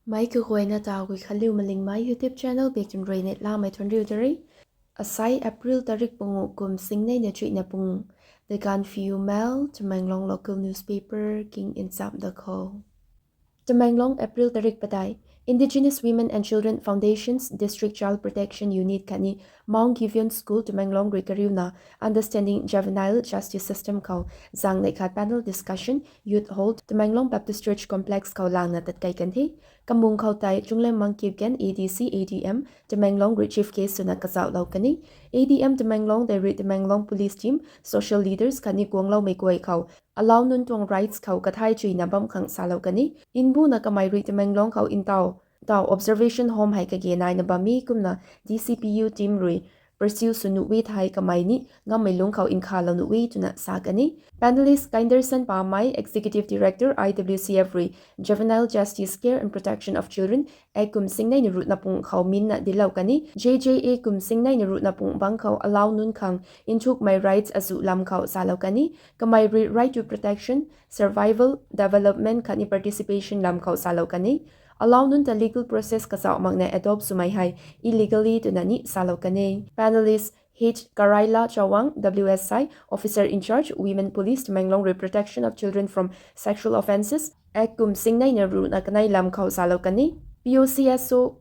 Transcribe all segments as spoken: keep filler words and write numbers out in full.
Mei kaguayna ta Guikhanliu Malingmei YouTube channel biak tun rui neihlamei thuanriu ta re. Asai April tarik pangu kum singneina chuihna pangu. The Gaanphiu Mail, Tamenglong local newspaper king nchamh da khou. Tamenglong, April tarik padeih. Indigenous Women and Children Foundation's District Child Protection Unit khatni Mount Gibeon School Tamenglong rui kariuna Understanding Juvenile Justice System khou zang neih khat panel discussion Youth Hall, Tamenglong Baptist Church Complex khou langna tatkei kan the. Kamung khou tei Chunglemmang Kipgen, A D C, A D M Tamenglong rui chief guest swna kazauhlou kan e. A D M Tamenglong tei rui Tamenglong police team, social leaders khatni guangloumei guay khou alau nunc tuang rights khou kathai chuina bam khang salou kan e. Mbuna kamei rui Tamenglong khou ntaw ntaw observation home hei kage naina bam e kumna D C P U team rui pursue sw nuh e thei kamei ni ngammei lungc khou nkhalou nuh e twna sa kan e. Panelist Kinderson Pamei, Executive Director, I W C F rui Juvenile Justice Care and Protection of Children Act kum singneina ruhna pung khou minna dinclou kan e. J J A kum singneina ruhna pung bang khou alau nunc khang nthukmei rights azuh lam khou salou kan e. Kamei rui right to protection, survival, development khatni participation lam khou salou kan e. Alau nunc ta legal process kazauh makna adopt swmei hei illegally twna ni salou kan e. Panelist H Karaila Chawang, W S I, Officer in Charge, Women Police, Tamenglong rui Protection of Children from Sexual Offences Act kum singneina ruhna kanei lam khou salou kan e. P O C S O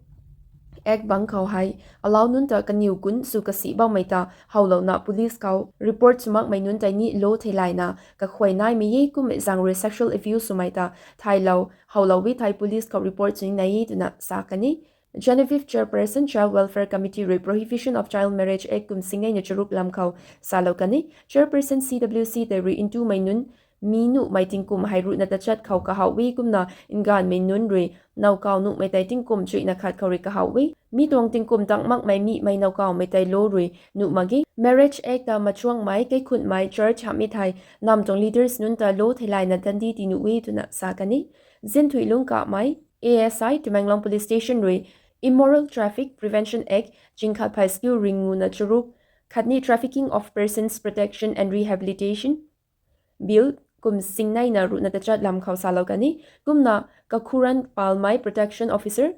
Act bang khou hei alau nunc ta kaniw gun sw kasi bammei ta howlouna police khou report sw makmei nunc tei ni law theilayna kakhuay naimei e kummei zaeng rui sexual abuse swmei ta thaylou howlou e thei police khou report sw ni nai e twna sa kan e. Genevieve, Chairperson, Child Welfare Committee rui Prohibition of Child Marriage Act kum singneina charuk lam khou salou kan e. Chairperson C W C tei rui ntumei nunc mi nuhmei tingkum hei ruhna tachat khou kahaw e kumna nganvmei nunc rui nowkaw nuhmei tei tingkum chuihna khat khou rui kahaw e. Mi tuang tingkum tang makmei mihmei nowkawmei tei law rui nuh mak ge. Marriage Act ta machuangmei, kaikhunhmei, church hamhmei thei nam tuang leaders nunc ta law theilayna dandi tii nuh e twna sa kan e. Zinthuilung Kamei, A S I, Tamenglong Police Station rui Immoral Traffic Prevention Act, chingkhat phay skiu ringuna charuk, khatni Trafficking of Persons Protection and Rehabilitation Bill kum singneina ruhna tachat lam khou salou kan e. Kumna Kakhuran Palmei, Protection Officer,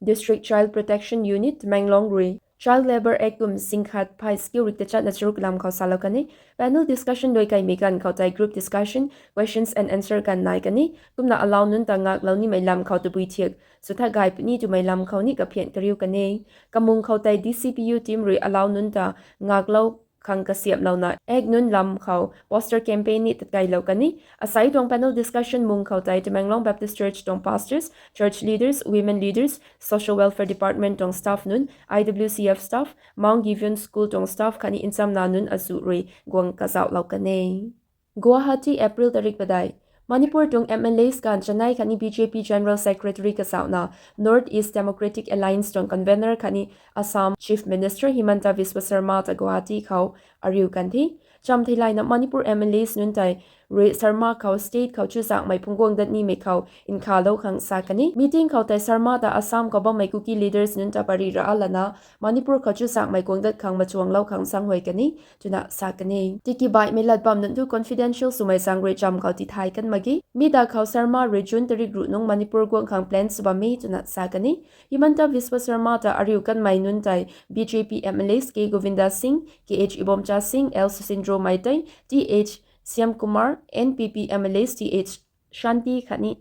District Child Protection Unit, Tamenglong rui Child Labour Act kum singkhat phay skiu rik tachatna charuk lam khou salou kan e. Panel discussion dui kaimei ganv khou tei group discussion, questions and answer ganv nai kan e. Kumna alau nunc ta ngaklou nimei lam khou tabui thiak sw tha gay puni twmei lam khou ni kaphian kariu kan e. Kamung khou tei D C P U team rui alau nunc ta ngaklou khang kasiamhlouna act nunc lam khou poster campaign ni tatkeilou kan e. Asai tuang panel discussion mung khou tei Tamenglong Baptist Church tuang pastors, church leaders, women leaders, Social Welfare Department tuang staff nunc, I W C F staff, Mount Gibeon School tuang staff khatni nchamna nunc azuh rui guang kazauhlou kan e. Guwahati, April tarik padeih. Manipur tuang M L As ganv chanei khatni B J P General Secretary kazauhna North East Democratic Alliance tuang convener khatni Assam Chief Minister Himanta Biswa Sarma ta Guwahati khou ariu kan the. Chamtheilayna Manipur M L As nunc tei rui Sarma khou state khou chuzaenghmei phungc guang dat nimei khou nkhavlou khang sa kan e. Meeting khou tei Sarma ta Assam khou bammei Kuki leaders nunc ta pary ra lana Manipur khou chuzaenghmei guang dat khang machuanglou khang zaenghuay kan e twna sa kan e. Tiki baihmei lat bam nunc thu confidential swmei zaeng rui cham khou tithay kan mak ge. Mi da khou Sarma rui June tarik ruh nungc Manipur guang khang plan sw bam e twna sa kan e. Himanta Biswa Sarma ta ariu kanmei nunc tei B J P M L As K Govinda Singh, K H Ibomcha Singh, L Susindro Meitei, Th Shyamkumar, N P P M L As Th Shanti khatni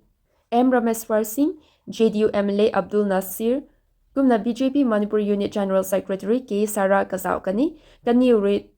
M Rameshwar Singh, J D U M L A Abdul Nasir, kumna B J P Manipur Unit General Secretary K Sara kazauh kan e. Kaniw rui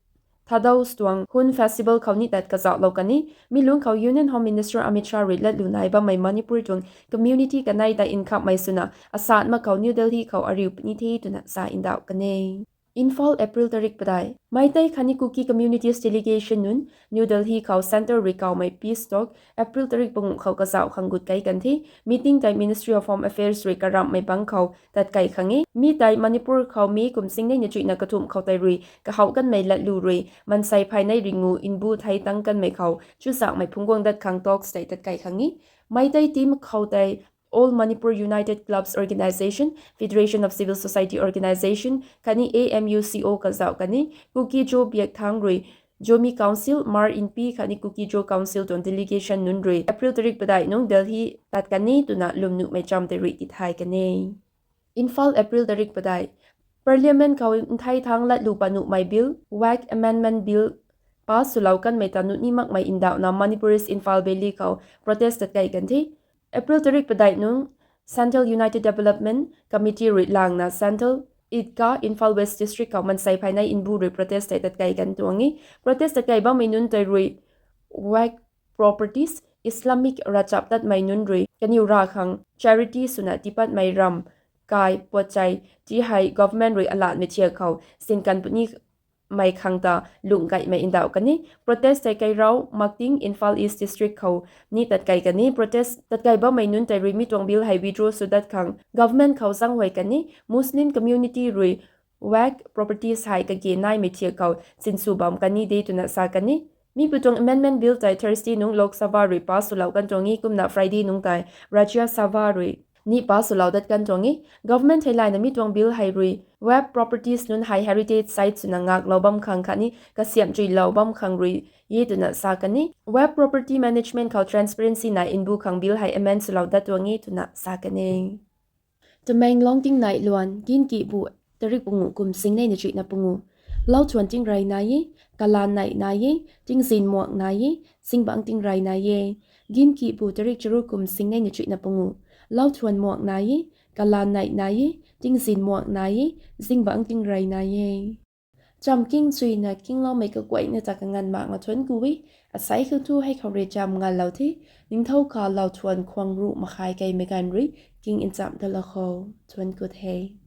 Thadou Stuang Hun Festival khou ni tat kazauhlou kan e. Mi lungc khou Union Home Minister Amit Shah rui latlu nai bammei Manipur tuang community kanei ta nkhamhmei swna asat mak khou New Delhi khou ariu puni the twna sa ndauh kan e. Imphal, April tarik padeih. Meitei khatni Kuki communities delegation nunc New Delhi khou Centre rui kawmei peace talk April tarik panguh khou kazauh khang gut kei kan the. Meeting tei Ministry of Home Affairs rui karamhmei bangc khou tat kei khang e. Mi tei Manipur khou May kum singneina chuihna kathumh khou tei rui kahouh kanmei latlu rui mansei phay nei ringu mbu thei tang kanmei khou chuzaenghmei phungc guang dat khang talks tei tat kei khang e. Meitei team khou tei All Manipur United Clubs Organisation, Federation of Civil Society Organisation khatni A M U C O kazauh kan e. Kuki-Zo biak thangc rui Zomi Council, Hmar Inpi khatni Kuki-Zo Council tuang delegation nunc rui April tarik padeih nungc Delhi tat kan e twna lwmnuhmei cham tei rui tithay kan e. Imphal, April tarik padeih. Parliament khou nthei thangc latlu pat nuhmei bill, Waqf Amendment Bill, pass swlou kanmei ta nuh ni makmei ndauhna Manipurists Imphal Valley khou protest tatkei kan the. April tarik padeih nungc Central United Development Committee rui langna Central Idgah, Imphal West District khou mansei phay nei mbu rui protest tei tatkei kan tuang e. Protest tatkei bammei nunc tei rui Waqf properties, Islamic ravchaptatmei nunc rui kaniw rav khang charity swna tiipatmei ramv kai puatchai ti hei government rui alatmei thiak khou sinkan puni mei khang ta lungh kaimei ndauh kan e. Protest tei Keirao, Makting, Imphal East District khou ni tatkei kan e. Protest tatkei bammei nunc tei rui mi tuang bill hei withdraw sw dat khang government khou zaenghuay kan e. Muslim community rui Waqf properties hei kage naimei thiak khou sinsw bam kan ni de twna sa kan e. Mi pu tuang Amendment Bill tei Thursday nungc Lok Sabha rui pass swlou kan tuang e, kumna Friday nungc tei Rajya Sabha rui ni pass swlou dat kan tuang e. Government theilayna mi tuang bill hei rui Waqf properties nunc hei heritage site swna ngaklou bam khang khatni kasiamh chuilou bam khang rui e twna sa kan e. Waqf property management khou transparency nai mbu khang bill hei amend swlou dat tuang e twna sa kan e. Tamenglong tingnai luan, Ginkihbu, tarik pangu kum singnei na chuihna pangu. Lauthuan tingrey nai e, kalan nei nai e, tingzin muak nai e, zingbangc tingrey nai e. Ginkihbu tarik charuk kum singnei na chuihna pangu. Lauthuan muak nai e, kalan nei nai e, tingzin muak nai e, zingbangc tingrey nai e. Chamv king chuina kingloumei kaguayna ta kanganv mak nga thuanc ku e. Asei khang thu hei khou rui chamv nganlou the. Ningthou kha lauthuan khwang ruh makhai keimei ganv rui king nchamh dalou khou thuanc ku the.